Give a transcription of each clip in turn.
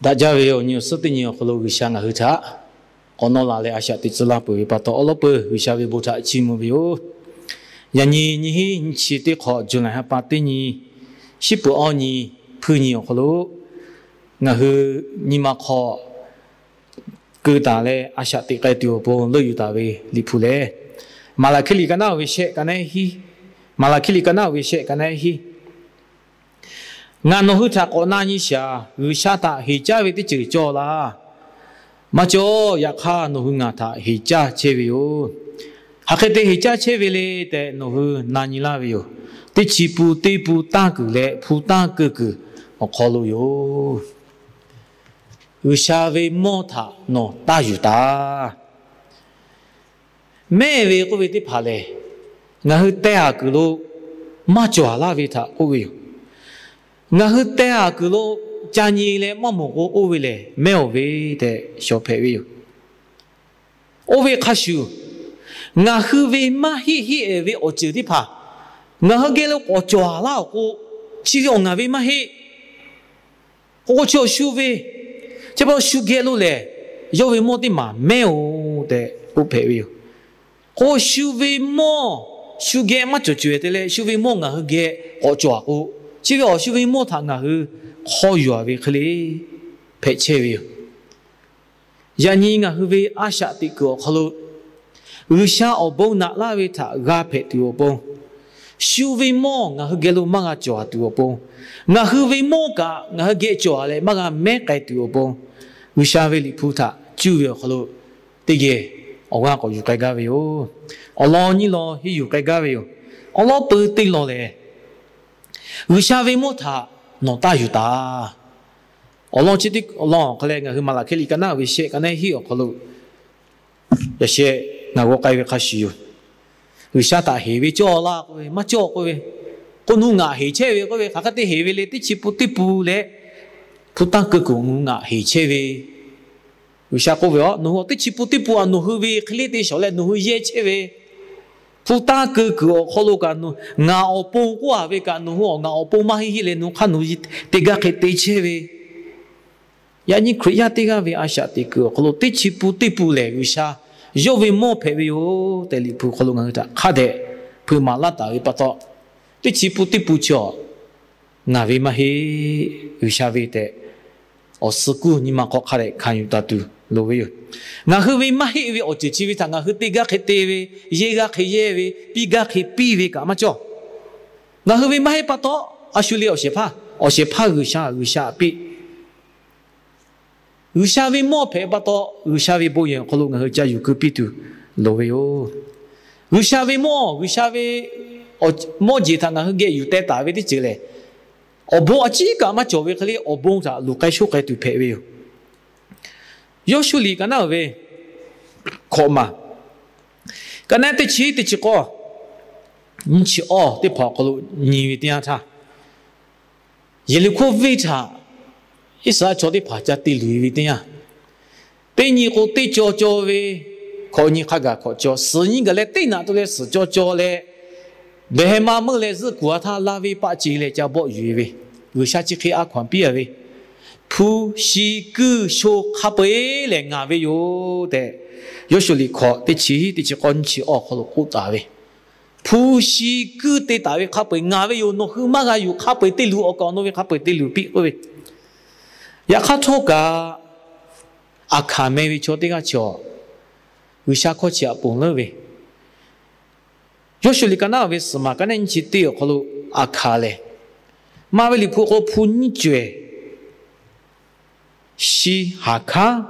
Daꞈ jaˇ ve awˬ nyi awˬ suhˉ teˇ nyi awˬ hk'aw lo G'uiˬsha ngaˬ hui htaꞈ k'awꞈ nawˇ la leh a shaꞈ teꞈ tcuh laˇ peuˬ ve pa taw, awˉ lawˉ peuˬ G'uiˬsha ve bon htaꞈ chiˇ mvuh ve yoˬ. Yaꞈ nyi nyiˇ hinˉ nyiˇ chi teˇ hk'awꞈ, July ha pa teˇ nyi, shiˉ peuˬ awˇ nyi, hpuiˇ nyi awˬ hk'aw lo ngaˬ hui nyi ma hk'aw keu taˍ leh a shaꞈ teꞈ k'ai tuˬ awˬ pon leuˆ yuˬ taˍ ve Liꞈ hpu lehˬ, Maˍlaˍhkiˆ liꞈ ka naˉ ve shehˆ ka naˉ hiˉ, Maˍlaˍhkiˆ liꞈ ka naˉ ve shehˆ ka naˉ hiˉ. Ngaˬ nawˬ hui htaꞈ k'awꞈ na nyi shaˍ, G'uiˬsha htaꞈ heˍ caˇ ve teˇ ceuˬ cawˬ laˇ. Maˇ cawˬ, yaꞈ hk'aˇ nawˬ hui ngaˬ htaꞈ heˍ caˇ chehˇ ve yoˬ. Hk'aˬ hk'e te heˍ caˇ chehˇ ve le tehꞈ nawˬ hui na nyi laˇ ve yoˬ. Teˇ chi pun teˇ pun tanˇ kuiˬ leh hpu tanˇ keu kuiˬ awˬ hk'aw lo yoˬ. G'uiˬsha ve mawˇ htaꞈ nawˬ taˇ yuˬ taˍ. Mehˆ ve k'oˆ ve teˇ hpaˍ lehˬ, ngaˬ hui teh a kuiˬ lo maˇ cawˬ a laˇ ve htaꞈ k'oˆ ve yoˬ. Ngaˬ hui teh a kuiˬ lo ca nyi leh maˇ mawˬ k'o, oˇ ve lehˬ mehˆ awˬ ve tehꞈ shawˍ hpehꞈ ve yoˬ. Oˇ ve hk'a shuˍ, ngaˬ hui ve maˇ heˆ heˆ ve awˬ ceuˬ teˇ hpaˍ ngaˬ hui geh lo k'awꞈ cawˬ a laˇ awˬ k'o, chi ve awˬ ngaˬ ve maˇ heˆ. K'o k'o chi awˬ shu ve, chi pa shu geh lo lehˬ, yawˇ ve mawˇ teˇ maˬ mehˆ oˬ tehꞈ k'oˆ hpehꞈ ve yoˬ. K'o shu ve mawˇ shu geh maˇ cawˬ cawˬ te leh, shu ve mawˇ ngaˬ hui geh k'awꞈ cawˬ a k'o, chi ve awˬ shu ve mawˇ htaꞈ ngaˬ hui hk'aw yuˬ a ve hk'e le hpehꞈ chehˇ ve yoˬ. Yaꞈ nyi ngaˬ hui ve a shaꞈ teꞈ kuiˬ awˬ hk'aw lo G'uiˬsha awˬ bon naꞈ laˇ ve htaꞈ g'a hpehꞈ tuˬ awˬ pon, shu ve mawˇ ngaˬ hui geh lo maˇ g'a cawˬ a tuˬ awˬ pon, ngaˬ hui ve mawˇ kaꞈ ngaˬ hui geh cawˬ a leh maˇ g'a mehˉ k'ai tuˬ awˬ pon, G'uiˬsha ve Liꞈ hpu htaꞈ cuˇ ve awˬ hk'aw lo teˇ geh awˬ g'aˇ k'awꞈ yuˬ k'ai gaˇ ve yoˬ. Awˬ lawn nyiˇ lawn henˇ yuˬ k'ai gaˇ ve yoˬ. Awˬ lawn peuˬ teˇ lawn lehˬ, G'uiˬsha ve mawˇ htaꞈ nawˬ taˇ yuˬ taˍ. Awˬ lawn chi teˇ lawn awˬ hk'aw leh ngaˬ hui Maˍlaˍhkiˆ liꞈ ka naˉ ve shehˆ ka naˉ hiˉ awˬ hk'aw lo yaꞈ sheh ngaˬ g'aw k'ai ve hk'a shuˍ yoˬ. G'uiˬsha htaꞈ heˍ ve cawˇ laˇ k'oˆ ve, maˇ cawˇ k'oˆ ve, k'o nawˬ hui ngaˬ heˍ chehˇ ve k'oˆ ve, hk'aˬ hk'e te heˍ ve le, teˇ chi pun teˇ pun leh hpu tanˇ keu kuiˬ nawˬ hui ngaˬ heˍ chehˇ ve. G'uiˬsha k'oˆ ve, Aw, nawˬ hui teˇ chi pun teˇ pun a nawˬ hui ve hk'e le te shawˍ leh nawˬ hui yehˇ chehˇ ve, hpu tanˇ keu kuiˬ awˬ hk'aw lo kaꞈ nawˬ ngaˬ awˬ pon k'oˆ a ve kaꞈ nawˬ hui awˬ ngaˬ awˬ pon maˇ heˆ heˆ leh nawˬ hui hk'aˇ nawˬ hui te gaˇ hk'e te chehˇ ve. Yaꞈ nyi Hkriꞈ yaˇ teˇ g'aˇ ve a shaꞈ teꞈ kuiˬ awˬ hk'aw lo teˇ chi pun teˇ pun lehˬ G'uiˬsha yawˇ ve mawˇ hpehꞈ ve yoˬ tehꞈ Liꞈ hpu hk'aw lo ngaˬ hui htaꞈ hk'a dehꞈ hpeuꞈ maˍ laˇ taˍ ve pa taw, teˇ chi pun teˇ pun chi awˬ ngaˬ ve maˇ heˆ, G'uiˬsha ve tehꞈ awˬ suh kuˇ nyi ma hk'aw hk'a dehꞈ hkanˍ yuˬ taˍ tuˬ loˍ ve yoˬ. Ngaˬ hui ve maˇ heˆ ve awˬ ceuˬ chi ve htaꞈ ngaˬ hui te gaˇ hk'e te ve, yehˇ gaˇ hk'e yehˇ ve, piˇ gaˇ hk'e piˇ ve kaꞈ maˇ cawˇ. Ngaˬ hui ve maˇ heˆ pa taw, a shu le awˬ shehˍ hpaˇ, awˬ shehˍ hpaˇ G'uiˬsha, G'uiˬsha piˇ. G'uiˬsha ve mawˇ hpehꞈ pa taw, G'uiˬsha ve bon yehˬ awˬ hk'aw lo ngaˬ hui ca yuˬ keu piˇ tuˬ loˍ ve yoˬ. G'uiˬsha ve mawˇ, G'uiˬsha ve mawˇ jeˬ htaꞈ ngaˬ hui geh yuˬ teh taˍ ve teˇ ceuˬ lehˬ, awˬ bon a ciˉ kaꞈ maˇ cawˬ ve hk'e le awˬ bon htaꞈ luˬ k'ai shoˆ k'ai tuˬ hpehꞈ ve yoˬ. Yawˇshuˆ liꞈ ka naˉ ve hkawꞈ maˬ ka naˉ teˇ chi teˇ chi k'awˇ, nyiˇ chi awˇ teˇ hpaˍ awˬ hk'aw lo nyi ve teˇ yanˇ htaˇ, Yeˍriˆhkoˇ venˇ htaꞈ Iˉsaˍreˍlaˆ chaw teˇ hpaˍ ca te luˬ ve teˇ yanˇ, teˇ nyi k'o teˇ caw caw ve, hkawꞈ nyi hk'a gaˬ hkawꞈ caw, suhˍ nyi gaˬ leh teˇ naꞈ to leh suhˍ caw caw leh, behˬ heh ma meuˇ leh zuhˆ kuˬ a htaˇ laˇ ve paˆ ce leh ca bawˆ yuˬ e ve, G'uiˬsha chi hk'e a hkaw anˬ piˇ a ve, hpu shi kuiˇ sho hk'a peu eˬ lehˬ ngaˬ ve yoˬ tehꞈ, Yawˇshuˆ liꞈ hkawꞈ teˇ chi teˇ chi k'awˇ nyiˇ chi awˇ hk'aw lo k'oˆ taˍ ve, hpu shi kuiˇ te taˍ ve hk'a peu eˬ ngaˬ ve yoˬ. Nawˬ hui maˇ g'a yuˬ, hk'a peu eˬ te luˬ, awˬ kaˍ awˬ nu ve hk'a peu eˬ te luˬ piˇ k'oˆ ve. Yaꞈ hk'aˇ htawˇ kaꞈ, Aˍhkaˍ meh ve chaw teˇ g'aˇ chaw, G'uiˬsha hkawˇ chi aꞈ ponˬ leuˉ ve, Yawˇshuˆ liꞈ ka naˉ ve suhˍ maˬ ka naˉ nyiˇ chi teˇ awˬ hk'aw lo Aˍhkaˍ lehˬ, maˇ ve Liꞈ hpu hk'aw lo hpu nyiˇ cawehˬ shi haˍ hkaˉ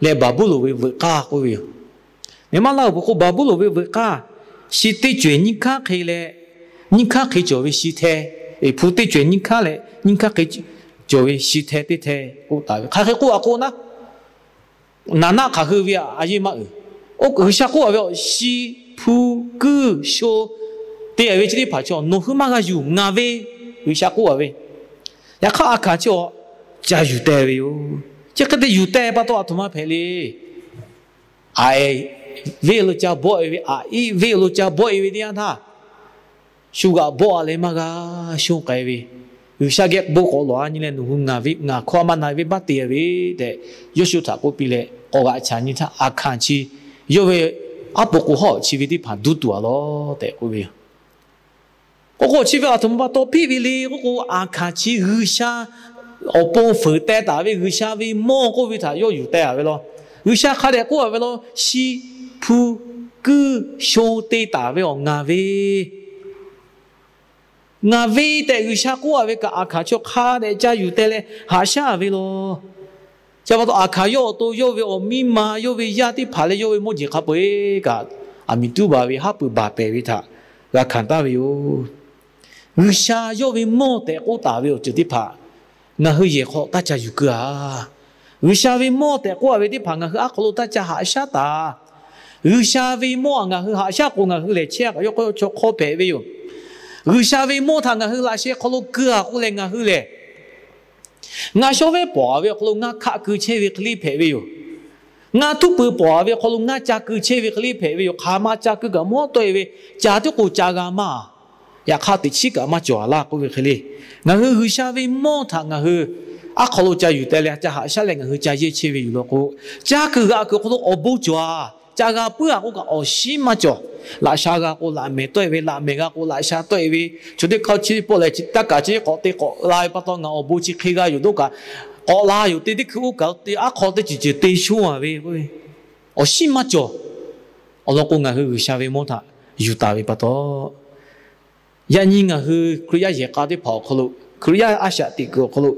leh Baˍbuˍlonˍ ve veuꞈ k'aˇ k'oˆ ve yoˬ. Nyi ma laˇ oˬ peuˬ k'o, Baˍbuˍlonˍ ve veuꞈ k'aˇ shi teˇ cawehˬ nyiˇ hkaˉ hk'e leh, nyiˇ hkaˉ hk'e cawˬ ve shi hteh, eˬ, hpu teˇ cawehˬ nyiˇ hkaˉ leh nyiˇ hkaˉ hk'e cawˬ ve shi hteh teˇ hteh k'oˆ taˍ ve. Hk'aˬ hk'e k'oˆ a k'o naˉ, naˍ naˆ hk'aˬ hui ve a yeˇ maˇ uiˍ. Oˇ G'uiˬsha k'oˆ a ve, shi, hpu, kuiˇ, sho te a ve chi teˇ hpaˍ chaw nawˬ hui maˇ g'a yuˬ, ngaˬ ve, G'uiˬsha k'oˆ a ve. Yaꞈ hk'aˇ Aˍhkaˍ chi awˬ ca yuˬ teh ve yoˬ. Chi hk'e te yuˬ teh pa taw aˬ htoꞈ ma hpehꞈ le. Aˬ eˍ venˇ lo ca bawˆ e ve, aˬ iˉ venˇ lo ca bawˆ e ve teˇ yanˇ htaˇ, shu g'aꞈ bawˆ a leh maˇ g'a shonˇ k'ai ve, G'uiˬsha geh bon k'awꞈ lawˬ-a nyi leh nawˬ hui ngaˬ ve ngaˬ hkawˇ a maˇ na ve venˇbaˆ te ve tehꞈ, Yawˇshuˆ htaꞈ k'oˆ piˇ leh, k'awꞈ g'aꞈ chaꞈ nyi htaˇ Aˍhkaˍ chi yawˇ ve aˉ po k'o hawˉ chi ve teˇ hpaˍ duˇ tuˬ-a lawˬ tehꞈ k'oˆ ve yoˬ. K'o k'o chi ve aˬ htoꞈ ma pa taw piˇ ve le k'oˆ k'o, Aˍhkaˍ chi G'uiˬsha awˬ pon fuiˍ teh taˍ ve G'uiˬsha ve mawˇ k'oˆ ve htaꞈ yawˇ yuˬ teh-a ve law. G'uiˬsha hk'a dehꞈ k'oˆ-a ve law, shi hpu kuiˇ sho te taˍ ve awˬ ngaˬ ve ngaˬ ve tehꞈ G'uiˬsha k'oˆ-a ve kaꞈ, Aˍhkaˍ chaw hk'a dehꞈ ca yuˬ teh leh haꞈ shaˉ ve law. Chi pa taw Aˍhkaˍ yawˇ awˬ to yawˇ ve awˬ miˇ ma, yawˇ ve yaˇ teˇ hpaˍ leh yawˇ ve mawˇ jeˬ hk'a peu-eˬ kaꞈ, aˬ miˍ tuˉ baˬ ve haˉ pui baˬ pehˍ ve htaꞈ g'a hkanˍ taˍ ve yoˬ. G'uiˬsha yawˇ ve mawˇ tehꞈ k'oˆ taˍ ve awˬ ceuˬ teˇ hpaˍ ngaˬ hui yehˬ hk'aw taˇ ca yuˬ keu-a. G'uiˬsha ve mawˇ tehꞈ k'oˆ-a ve teˇ hpaˍ ngaˬ hui aˉ hk'aw lo taˇ ca haꞈ shaˉ taˍ. G'uiˬsha ve mawˇ-a ngaˬ hui haꞈ shaˉ k'o, ngaˬ hui lehˬ chehˇ-a kaꞈ yawˇ hk'aw chaw hk'awˇ hpehꞈ ve yoˬ. G'uiˬsha ve mawˇ htaꞈ ngaˬ hui laꞈ sheh hk'aw lo keu-a k'o lehˬ, ngaˬ hui lehˬ ngaˬ shawˉ vehˉ pawˍ-a ve awˬ hk'aw lo ngaˇ hkaˆ keu chehˇ ve hk'e le hpehꞈ ve yoˬ. Ngaˇ htuˉ pui pawˍ-a ve awˬ hk'aw lo ngaˇ ca keu chehˇ ve hk'e le hpehꞈ ve yoˬ. Hk'aˬ ma ca keu kaꞈ mawˇ tawˆ-e ve, ca tiˉ k'o ca g'a maˇ. Yaꞈ hk'aˇ teꞈ chiˉ kaꞈ maˇ cawˬ-a laˇ k'oˆ ve hk'e le, ngaˬ hui G'uiˬsha ve mawˇ htaꞈ ngaˬ hui aˉ hk'aw lo ca yuˬ teh leh ca haꞈ shaˉ leh ngaˬ hui ca yehˇ chehˇ ve yoˬ law k'o, caˇ kuiˬ g'aꞈ kuiˬ awˬ hk'aw lo awˬ bon cawˬ-a. Ca g'a puiˉ-a k'oˆ kaꞈ awˬ shinˉ maˇ cawˬ. Laꞈ sha g'a k'o laꞈ mehˍ tawˆ-e ve, laꞈ mehˍ g'a k'o laꞈ sha tawˆ-e ve, chaw teˇ hk'aˇ chi pawˆ leh taˇ kaˍ chi k'awꞈ te k'awꞈ la ve pa taw ngaˬ awˬ bon chi hk'e g'a yoˬ dawˇ kaꞈ, k'awꞈ la yoˬ te teˇ hkui oˇ kaˬ lo te aˉ hk'aw teˇ ceuˬ ceuˬ te shonˇ-a ve, awˬ shinˉ maˇ cawˬ. Awˬ lawn k'o, ngaˬ hui G'uiˬsha ve mawˇ htaꞈ yuˬ taˍ ve pa taw, yaꞈ nyi ngaˬ hui Hkriꞈ yaˇ yehˬ k'a teˇ hpaˍ awˬ hk'aw lo, Hkriꞈ yaˇ a shaꞈ teꞈ kuiˬ awˬ hk'aw lo,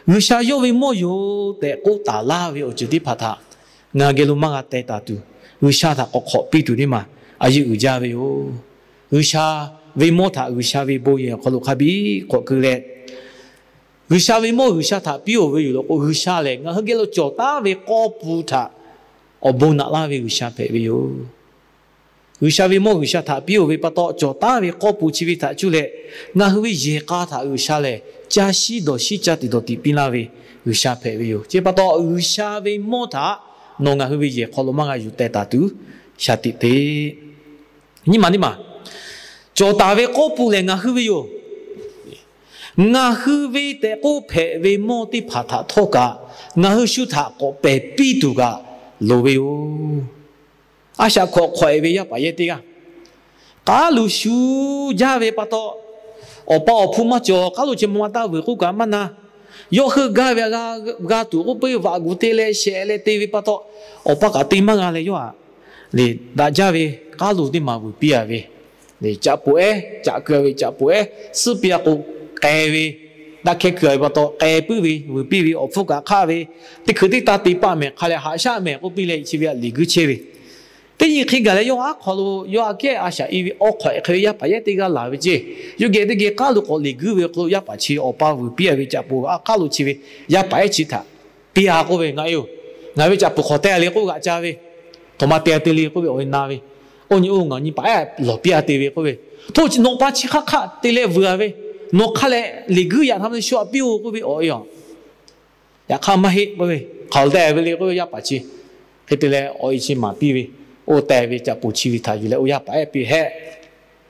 G'uiˬsha yawˇ ve mawˇ yoˬ tehꞈ k'oˆ taˍ laˇ ve awˬ ceuˬ teˇ hpaˍ htaꞈ ngaˬ geh lo maˇ g'a teh taˍ tuˬ, G'uiˬsha htaꞈ k'awꞈ hk'awꞈ piˇ tuˬ teˇ maˬ a yeˇ uiˍ jaˇ ve yoˬ. G'uiˬsha ve mawˇ htaꞈ G'uiˬsha ve bon yehˬ awˬ hk'aw lo hk'a biˇ k'awꞈ keu leh, G'uiˬsha ve mawˇ G'uiˬsha htaꞈ piˇ-oˬ ve yoˬ law k'o, G'uiˬsha lehˬ ngaˬ hui geh lo cawˬ taˉ ve k'awˇ pun htaꞈ awˬ bon naꞈ laˇ ve G'uiˬsha hpehꞈ ve yoˬ. G'uiˬsha ve mawˇ G'uiˬsha htaꞈ piˇ-oˬ ve pa taw, cawˬ taˉ ve k'awˇ pun chi ve htaꞈ cuˇ leh ngaˬ hui ve yehˬ k'a htaꞈ G'uiˬsha lehˬ ca shiˉ dawˬ shiˉ ca tiꞈ dawˬ tiꞈ piˇ laˇ ve G'uiˬsha hpehꞈ ve yoˬ. Chi pa taw, G'uiˬsha ve mawˇ htaꞈ nawˬ ngaˬ hui ve yehˬ hk'aw lo maˇ g'a yuˬ teh taˍ tuˬ shaˍ tiꞈ te. Nyiˇ maˬ teˇ maˬ, cawˬ taˍ ve k'awˇ pun lehˬ ngaˬ hui ve yoˬ. Ngaˬ hui ve tehꞈ k'oˆ hpehꞈ ve mawˇ teˇ hpaˍ htaꞈ htawˇ kaꞈ, ngaˬ hui shu htaꞈ k'awꞈ pehˬ piˇ tuˬ kaꞈ loˍ ve yoˬ. A shaꞈ hkawꞈ hk'awꞈ-e ve yaˇ paˍ yehˇ teˇ g'aˇ, k'aˉ luˬ shu jaˇ ve pa taw, awˬ pa awˬ hpu maˇ cawˬ, k'aˉ luˬ chi ma ma taˇ vuiˬ k'oˆ kaꞈ maˇ na. Yawˇ heuˆ gaˇ ve g'a tuˬ k'oˆ peuˬ, vaꞈ gu te leh shehˍ leh te ve pa taw, awˬ pa kaꞈ te maˇ g'a leh yawˇ htaꞈ daꞈ jaˇ ve k'aˉ luˬ teˇ maˬ vuiˬ piˇ-a ve, caꞈ poˍ ehˉ caꞈ keu ve, caꞈ poˍ ehˉ suhˉ piˇ-a k'o, k'ai ve, daꞈ hkeh keu ve pa taw k'ai puiˉ ve, vuiˬ piˇ ve, awˬ hpfuhˇ kaꞈ hk'aˆ ve, teˇ hkui teˇ taˇ te paˆ mehˬ, hk'a leh haꞈ shaˉ mehˬ k'oˆ piˇ leh chi ve htaꞈ liꞈ guiˇ chehˇ ve. Teˇ nyi hk'e gaˬ leh yawˇ aˉ hk'aw lo yawˇ aꞈ kehˉ a shaꞈ i ve awˬ hk'awꞈ hk'e ve yaˇ paˍ yehˇ teˇ g'aˇ laˬ ve ceˇ. Yawˇ geh teˇ geh k'aˉ luˬ k'awꞈ liꞈ guiˇ ve awˬ hk'aw lo yaˇ paˍ chi awˬ pa vuiˬ piˇ-a ve caꞈ poˍ aꞈ k'aˉ luˬ chi ve yaˇ paˍ ehˉ chi htaꞈ piˇ-a k'oˆ ve, Ngaˬ e-oˬ, ngaˬ ve caꞈ poˍ hk'awꞈ teh le k'oˆ g'aꞈ ca ve, htoꞈ ma te-a te le k'oˆ ve awˬ e na ve, Oˇ nyi oˇ ngaˬ nyi paˍ ehˉ lawˬ piˇ-a te ve k'oˆ ve, Hto chi nawˬ pa chi hk'aˇ hk'aˆ te leh vuiˬ-a ve, nawˬ hk'a leh liꞈ guiˇ yaꞈ hk'aˇ shu aꞈ piˇ-oˬ k'oˆ ve awˬ e-a. Yaꞈ hk'aˇ maˇ heˆ k'oˆ ve, hk'aˬ lehˬ ve le k'oˆ ve yaˇ paˍ chi. Hk'e te leh awˬ e chi maˍ piˇ ve, oˇ teh ve caꞈ poˍ chi ve htaꞈ yuˬ leh oˇ yaˇ paˍ ehˉ piˇ hehˆ.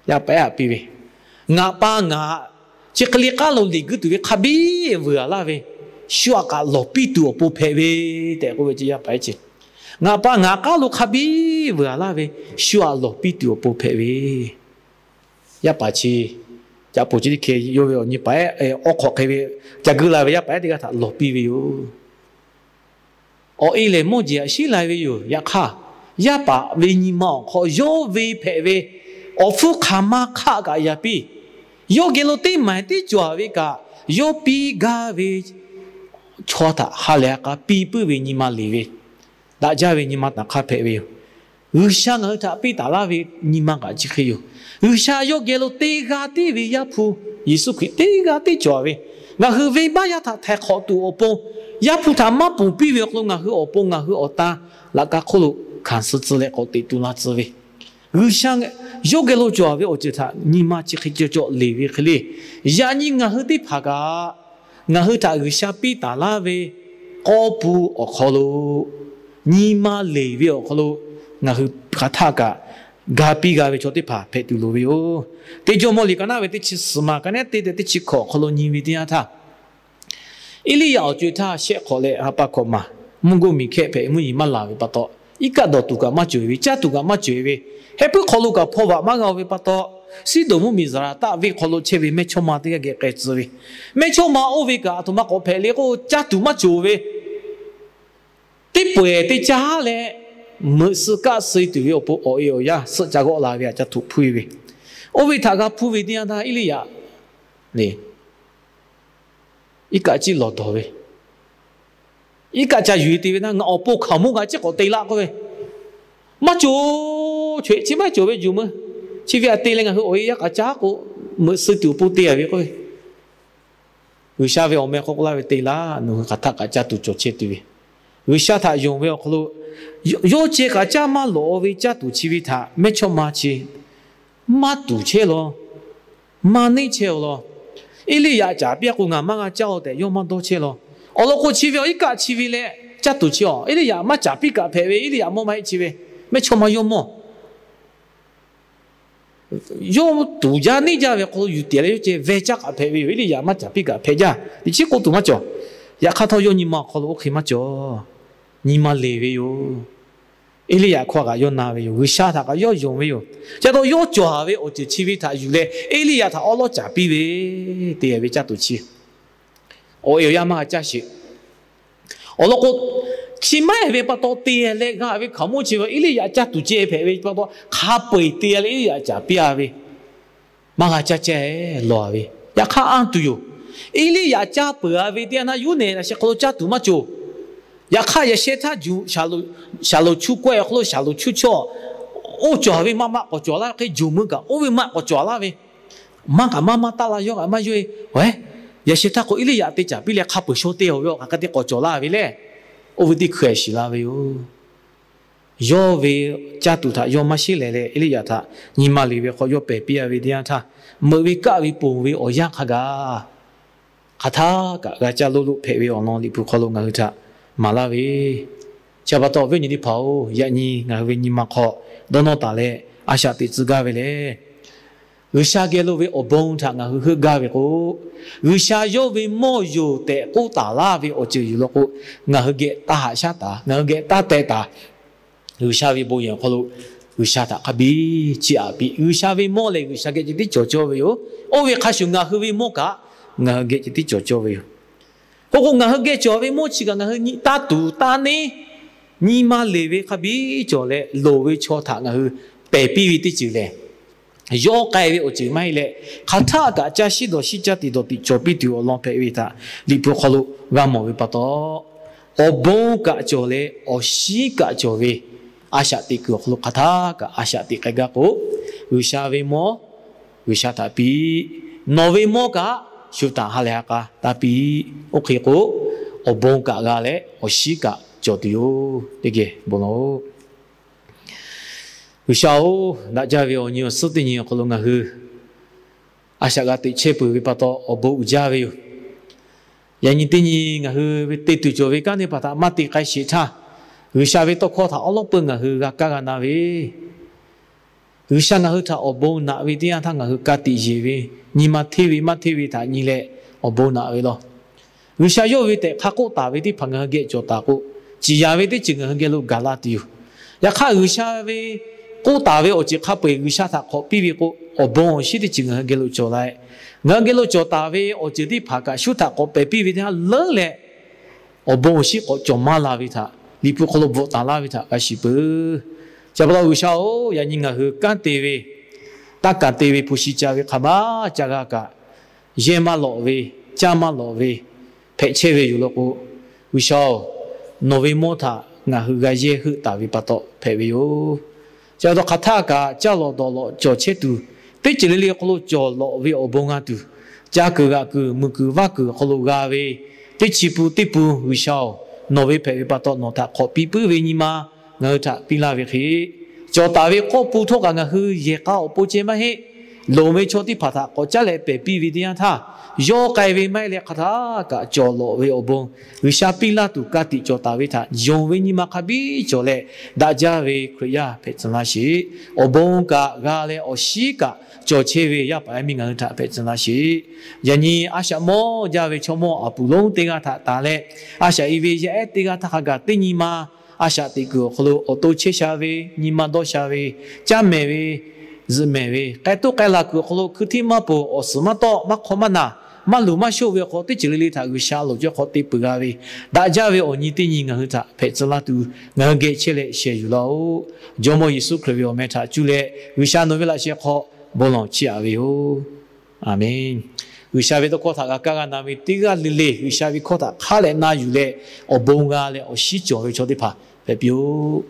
Yaˇ paˍ ehˉ aꞈ piˇ ve, Ngaˬ pa ngaˬ chi hk'e le k'aˉ lo liꞈ guiˇ tuˬ ve hk'a biˇ vuiˬ-a laˇ ve, shu aꞈ kaꞈ lawˬ piˇ tuˬ awˬ pon hpehꞈ ve tehꞈ k'oˆ ve ce yaˇ paˍ ehˉ chi. Ngaˬ pa ngaˬ k'aˉ lo hk'a biˇ vuiˬ-a laˇ ve, shu aꞈ lawˬ piˇ tuˬ awˬ pon hpehꞈ ve. Yaˇ paˍ chi, caꞈ poˍ chi teˇ hkeh yawˇ ve awˬ nyi paˍ ehˉ awˬ hk'awꞈ hk'e ve ca guiˇ la ve yaˇ paˍ ehˉ teˇ g'aˇ htaꞈ lawˬ piˇ ve yoˬ. Awˬ e lehˬ mawˇ jeˬ aꞈ shiˉ lai ve yoˬ. Yaꞈ hk'aˇ, yaˇ paˍ ve nyi ma awˬ hk'aw yawˇ ve hpehꞈ ve awˬ hpfuhˇ hk'aˬ ma hk'aˆ kaꞈ yaꞈ piˇ. Yawˇ geh lo teˇ maˬ teˇ cawˬ-a ve kaꞈ, yawˇ piˇ gaˇ ve chaw htaꞈ ha lehˬ ha k'a piˇ puiˉ ve nyi ma leˬ ve, daꞈ jaˇ ve nyi ma taꞈ hk'aˇ hpehꞈ ve yoˬ. G'uiˬsha ngaˬ hui htaꞈ piˇ taˍ laˇ ve nyi ma kaꞈ chi hk'e yoˬ. G'uiˬsha yawˇ geh lo teˇ g'aˇ tiˉ ve Yaˇ hpu, Yeˍsuˆ Hkriꞈ teˇ g'aˇ tiˉ cawˬ-a ve, ngaˬ hui venˇbaˆ yaˇ htaꞈ htaiˍ hk'awꞈ tuˬ awˬ pon, Yaˇ hpu htaꞈ maˇ ponˬ piˇ ve awˬ hk'aw lo ngaˬ hui awˬ pon ngaˬ hui awˬ tan laꞈ ka hk'oˆ lo hkanˍ suh tcuh leh k'awꞈ teꞈ tu la tcuh ve, G'uiˬsha yawˇ geh lo cawˬ-a ve awˬ ceuˬ htaꞈ nyi ma chi hk'e cawˬ cawˬ leˬ ve hk'e le. Yaꞈ nyi ngaˬ hui teˇ hpaˍ kaꞈ, ngaˬ hui htaꞈ G'uiˬsha piˇ taˍ laˇ ve k'awˇ pun awˬ hk'aw lo nyi ma leˬ ve awˬ hk'aw lo ngaˬ hui hk'aˬ htaˆ kaꞈ ga piˇ g'a ve chaw teˇ hpaˍ hpehꞈ tuˬ loˍ ve yoˬ. Teˇ Jawˇmawˇ liꞈ ka naˉ ve teˇ chi suhˍ maˬ ka naˉ teˇ tehꞈ teˇ chi hkawꞈ awˬ hk'aw lo nyi ve teˇ yanˇ htaˇ, Eˇliˇyaꞈ awˬ co-e htaˇ shehˆ hk'awꞈ leh ha pa hkawꞈ maˬ, mvuhˇ goˇ miˬ hkehˇ hpehꞈ mvuhˇ yeˬ maˇ laˬ ve pa taw, iˉ kaˆ dawˬ tuˬ kaꞈ maˇ cawˬ-e ve, caˇ tuˬ kaꞈ maˇ cawˬ-e ve, heh puiˉ hk'aw lo kaꞈ hpaw vaꞈ maˇ g'a-o ve pa taw, Siˉdonˍ mvuhˇ miˬ Zaˍraˍtaˆ venˇ hk'aw lo chehˇ ve mehˇchawˇ ma teˇ g'aˇ geh k'ai tcuh ve, mehˇchawˇ ma oˇ ve kaꞈ aˬ htoꞈ ma k'awꞈ hpehꞈ le k'o, caˇ tuˬ maˇ cawˬ ve, teˇ peu-eˬ teˇ caˉ leh, meuꞈ suh kaˆ suh-e tuˬ ve awˬ pon awˬ e awˬ yanˇ suhˆ ca g'awˆ la ve aꞈ ca htoꞈ hpuˇ-e ve. Oˇ ve htaꞈ g'a hpuˇ ve teˇ yanˇ htaˇ Eˇliˇyaꞈ le, iˉ kaˆ ciˉ lawˬ dawˬ ve, iˉ kaˆ ca yuˬ-e te ve htaˇ, ngaˬ awˬ pon hkaoˍmonˇ kaꞈ ciˉ k'awꞈ te laˇ k'oˆ ve, maˇ cawˬ, chawehꞈ chi maˇ cawˬ ve juˬ meuˇ, chi ve aꞈ te leh ngaˬ hui awˬ e yaˇ k'aꞈ caˇ k'o, meuꞈ suh tuˬ awˬ pon te-a ve k'oˆ ve. G'uiˬsha ve awˬ meh k'oˆ laˇ ve, Te laˇ, nawˬ hui hk'aˬ htaˆ kaꞈ caˇ tuˬ cawˬ chehˇ tuˬ ve. G'uiˬsha htaꞈ yonˍ ve awˬ hk'aw lo, yawˇ ceh kaꞈ caˇ maˇ lawꞈ-o ve caˇ tuˬ chi ve htaꞈ mehˇchawˇma chi maˇ tuˍ chehˇ law, maˇ neˇ chehˇ-o law. Eˇliˇyaꞈ caˍ piˇ-a k'o, ngaˬ maˇ g'a caˇ-o tehꞈ yawˇ maˇ dawˇ chehˇ law. Awˬ lawn k'o, chi ve awˬ iˉ kaˆ chi ve leh caˇ tuˬ chi-a, Eˇliˇyaꞈ maˇ caˍ piˇ kaꞈ hpehꞈ ve, Eˇliˇyaꞈ mawˇ maˇ heˆ chi ve, mehˇchawˇma yawˇ mawˇ. Yawˇ tuˍ jaˇ neˇ jaˇ ve hk'aw lo yuˬ tiˍ leh yawˇ ceh veh caˇ kaꞈ hpehꞈ ve yoˬ. Eˇliˇyaꞈ maˇ caˍ piˇ kaꞈ hpehꞈ jaˇ, teꞈ chiˉ k'oˆ tuˬ maˇ cawˬ. Yaꞈ hk'aˇ htawˇ yawˇ nyi ma awˬ hk'aw lo oˇ hk'e maˇ cawˬ. Nyi ma leˬ ve yoˬ. Eˇliˇyaꞈ hkawˇ kaꞈ yawˇ na ve yoˬ. G'uiˬsha htaꞈ kaꞈ yawˇ yonˍ ve yoˬ. Ca taw yawˇ cawˬ-a ve awˬ ceuˬ chi ve htaꞈ yuˬ leh Eˇliˇyaꞈ htaꞈ awˉ lawˉ caˍ piˇ ve, te-a ve caˇ tuˬ chi awˬ e awˬ yanˇ maˇ g'a caˇ sheˍ. Awˬ lawn k'o, chi maˇ heˆ ve pa taw te-a leh g'a ve hkaoˍmonˇ chi ve Eˇliˇyaꞈ caˇ tuˬ ceh hpehꞈ ve pa taw, hk'a peu-eˬ te-a leh Eˇliˇyaꞈ caˍ piˇ-a ve, maˇ g'a caˇ ceh lawˬ-a ve. Yaꞈ hk'aˇ anˇ tuˬ yoˬ. Eˇliˇyaꞈ caˇ peuˬ-a ve teˇ yanˇ htaˇ, yuˇ nehˬ laꞈ sheh hk'aw lo caˇ tuˬ maˇ cawˬ. Yaꞈ hk'aˇ yaꞈ sheh htaˇ juˬ, Shaˍlonˍ chuˇ kawehˇ awˬ hk'aw lo Shaˍlonˍ chuˇ chaw oˇ cawˬ ve maˇ maˆ k'awꞈ cawˬ laˇ ve hk'e, juˬ meuˇ kaꞈ oˇ ve maˆ k'awꞈ cawˬ laˇ ve, maˇ kaꞈ maˇ maˇ taˆ la, yawˇ kaꞈ maˇ yawˇ-e. Yaꞈ sheh htaˇ k'o Eˇliˇyaꞈ te caˍ piˇ leh hk'a peu-eˬ shaw te-a ve awˬ hk'aˬ hk'e te k'awꞈ cawˬ laˇ ve le. Oˇ ve teˇ hkui-a shiˍ la ve yoˬ. Yawˇ ve caˇ tuˬ htaꞈ yawˇ maˇ sheˉ lehˬ leh, Eˇliˇyaꞈ htaꞈ nyi ma leˬ ve hk'aw yawˇ pehˬ piˇ-a ve teˇ yanˇ htaˇ, meuꞈ ve kaˆ ve ponˬ ve awˬ yanˇ hk'a gaˬ, hk'aˬ htaˇ kaꞈ g'a caˇ loˇ loˆ hpehꞈ ve awˬ lawn Liꞈ hpu hk'aw lo ngaˬ hui htaꞈ maˍ laˇ ve. Chi pa taw, awˬ viˉ awˬ nyi teˇ hpaˍ-oˬ, yaꞈ nyi ngaˬ hui ve nyi ma hk'aw dawˇ nawˇ taˍ leh a shaꞈ teꞈ tcuh gaˇ ve lehˬ, G'uiˬsha geh lo ve awˬ bon htaꞈ ngaˬ hui heuˆ gaˇ ve k'o, G'uiˬsha yawˇ ve mawˇ yoˬ tehꞈ k'oˆ taˍ laˇ ve awˬ ceuˬ yuˬ law k'o, ngaˬ hui geh taˇ haꞈ shaˉ taˍ, ngaˬ hui geh taˇ teh taˍ. G'uiˬsha ve bon yehˬ awˬ hk'aw lo G'uiˬsha htaꞈ hk'a biˇ chiˇ aꞈ piˇ. G'uiˬsha ve mawˇ lehˬ G'uiˬsha geh ceh tiˉ cawˬ cawˇ ve yoˬ. Oˇ ve hk'a shuˍ ngaˬ hui ve mawˇ kaꞈ ngaˬ hui geh ceh tiˉ cawˬ cawˇ ve yoˬ. K'o k'o, ngaˬ hui geh cawˬ ve mawˇ chi kaꞈ ngaˬ hui nyi taˇ tuˍ taˇ neˇ nyi ma leˬ ve hk'a biˇ cawˬ leh, loˍ ve chaw htaꞈ ngaˬ hui pehˬ piˇ ve teˇ ceuˬ lehˬ, yawˇ k'ai ve awˬ ceuˬ maˇ heˆ leh, hk'aˬ htaˇ kaꞈ caˇ shiˉ dawˬ shiˉ caˇ tiꞈ dawˬ tiꞈ cawˬ piˇ tuˬ awˬ lawn hpehꞈ ve htaꞈ Liꞈ hpu hk'aw lo g'a mawˬ ve pa taw, awˬ bon kaꞈ cawˬ leh awˬ shinˉ kaꞈ cawˬ ve a shaꞈ teꞈ kuiˬ awˬ hk'aw lo hk'aˬ htaˇ kaꞈ a shaꞈ teꞈ k'ai gaˇ k'o, G'uiˬsha ve mawˇ G'uiˬsha htaꞈ piˇ, nawˬ ve mawˇ kaꞈ shu htaꞈ ha lehˬ ha k'a taˇ piˇ. Oˇ hk'e k'o, awˬ bon kaꞈ g'a leh awˬ shinˉ kaꞈ cawˬ tuˬ yoˬ. Teˇ geh bon lawˬ-oˬ. G'uiˬsha-oˬ, daꞈ jaˇ ve awˬ nyi awˬ suhˉ teˇ nyi awˬ hk'aw lo ngaˬ hui a shaꞈ g'a teꞈ chehˇ peuˬ ve pa taw, awˬ bon uiˍ jaˇ ve yoˬ. Yaꞈ nyi teˇ nyi ngaˬ hui ve te tuˬ cawˬ ve kanˉ teˇ hpaˍ htaꞈ maˇ te k'ai sheˍ htaˇ, G'uiˬsha ve tawˇ hkawˇ htaꞈ awˉ lawˉ peuˇ ngaˬ hui g'a kaˇ g'a na ve, G'uiˬsha ngaˬ hui htaꞈ awˬ bon naꞈ ve teˇ yanˇ htaˇ ngaˬ hui ka tiꞈ yeˬ ve, nyi ma hteˇ ve maˇ hteˇ ve htaꞈ nyi leh awˬ bon naꞈ ve law. G'uiˬsha yawˇ ve tehꞈ hk'a k'oˆ taˍ ve teˇ hpaˍ ngaˬ hui geh cawˬ taˍ k'o, ciˍ yanˍ ve teˇ ceuˬ ngaˬ hui geh lo gaˬ la tuˬ yoˬ. Yaꞈ hk'aˇ, G'uiˬsha ve k'oˆ taˍ ve awˬ ceuˬ hk'a peu-eˬ G'uiˬsha htaꞈ k'awꞈ piˇ ve k'o, awˬ bon awˬ shinˉ teˇ ceuˬ ngaˬ hui geh lo cawˬ la-e. Ngaˬ hui geh lo cawˬ taˍ ve awˬ ceuˬ teˇ hpaˍ kaꞈ shu htaꞈ k'awꞈ pehˬ piˇ ve teˇ yanˇ leuˉ leh, awˬ bon awˬ shinˉ k'awꞈ cawˬ maˇ la ve htaꞈ Liꞈ hpu hk'aw lo bvuhꞈ taˍ laˇ ve htaꞈ g'a shiˍ peuˬ. Chi pa taw G'uiˬsha-oˬ, yaꞈ nyi ngaˬ hui kanˉ te ve, taˇ kaˍ te ve, hpu shi ca ve hk'a maˇ ca g'a kaꞈ, yehˇ maˇ lawꞈ ve, caˇ maˇ lawꞈ ve hpehꞈ chehˇ ve yoˬ law k'o, G'uiˬsha-oˬ, nawˬ ve mawˇ htaꞈ ngaˬ hui g'a yehˇ heuˆ taˍ ve pa taw hpehꞈ ve yoˬ. Chi pa taw hk'aˬ htaˇ kaꞈ caˇ lawꞈ dawˬ lawꞈ cawˬ chehˇ tuˬ, teˇ ceuˬ le le awˬ hk'aw lo cawˬ lawꞈ ve awˬ bon g'a tuˬ, ca kuiˬ g'aꞈ kuiˬ, muiˬ kuiˬ vaˇ kuiˬ awˬ hk'aw lo g'a ve teˇ chi pun teˇ pun G'uiˬsha-oˬ, nawˬ ve hpehꞈ ve pa taw nawˬ htaꞈ hk'awꞈ piˇ puiˉ ve nyi ma ngaˬ hui htaꞈ piˇ laˇ ve hk'e, cawˬ taˍ ve k'awˇ pun htawˇ kaꞈ ngaˬ hui yehˬ k'a awˬ pon ceh maˇ heˆ. loˍ ve chaw teˇ hpaˍ htaꞈ k'awꞈ caˉ leh pehˬ piˇ ve teˇ yanˇ htaˇ, yawˇ k'ai ve maˇ heˆ leh hk'aˬ htaˇ kaꞈ cawˬ lawꞈ ve awˬ bon, G'uiˬsha piˇ laˇ tuˬ ka tiꞈ cawˬ taˍ ve htaꞈ yonˍ ve nyi ma hk'a biˇ cawˬ leh daꞈ jaˇ ve Hkriꞈ yaˇ hpehꞈ tcuh laˇ sheˍ. Awˬ bon kaꞈ g'a leh awˬ shinˉ kaꞈ cawˬ chehˇ ve yaˇ paˍ yaˇ miˇ ngaˬ hui htaꞈ hpehꞈ tcuh laˇ sheˍ. Yaꞈ nyi a shaꞈ mawˇ jaˇ ve chaw mawˇ aˬ puˍ lonˉ teˇ g'aˇ htaꞈ tanˬ leh, a shaꞈ i ve yaˇ ehˉ teˇ g'aˇ htaˇ hk'a gaˬ teˇ nyi ma a shaꞈ teꞈ kuiˬ awˬ hk'aw lo awˬ to chehˇ sha ve, nyi ma dawˇ sha ve, caˇ mehˍ ve, zuhꞈ mehˍ ve, k'ai toˆ k'ai la kuiˬ awˬ hk'aw lo hkui htiˇ maˇ poˬ, awˬ suhˍ maˇ tawˆ, maˇ hk'aw maˇ naˬ, maˇ luˬ maˇ shoˆ ve awˬ hk'aw teˇ ceuˬ le le htaꞈ G'uiˬsha loˍ jaˇ hk'aw te peuˬ g'a ve, daꞈ jaˇ ve awˬ nyi teˇ nyi ngaˬ hui htaꞈ hpehꞈ tcuh laˇ tuˬ ngaˬ hui geh chehˇ leh sheh yuˬ laˇ-oˆ. Jawˇmawˇ Yeˍsuˆ Hkriꞈ ve awˬ meh htaꞈ cuˇ leh G'uiˬsha nawˬ ve laꞈ sheh hk'aw bon lawˬ chiˇ aꞈ ve yoˬ. Aˬmenˍ. G'uiˬsha ve tawˇ hkawˇ htaꞈ g'a kaˇ g'a na ve teˇ g'aˇ le le G'uiˬsha ve hkawˇ htaꞈ hk'aˉ leh na yuˬ leh, awˬ bon g'a leh awˬ shinˉ cawˬ ve chaw teˇ hpaˍ hpehꞈ piˇ-oˆ.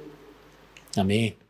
Aˬmenˍ.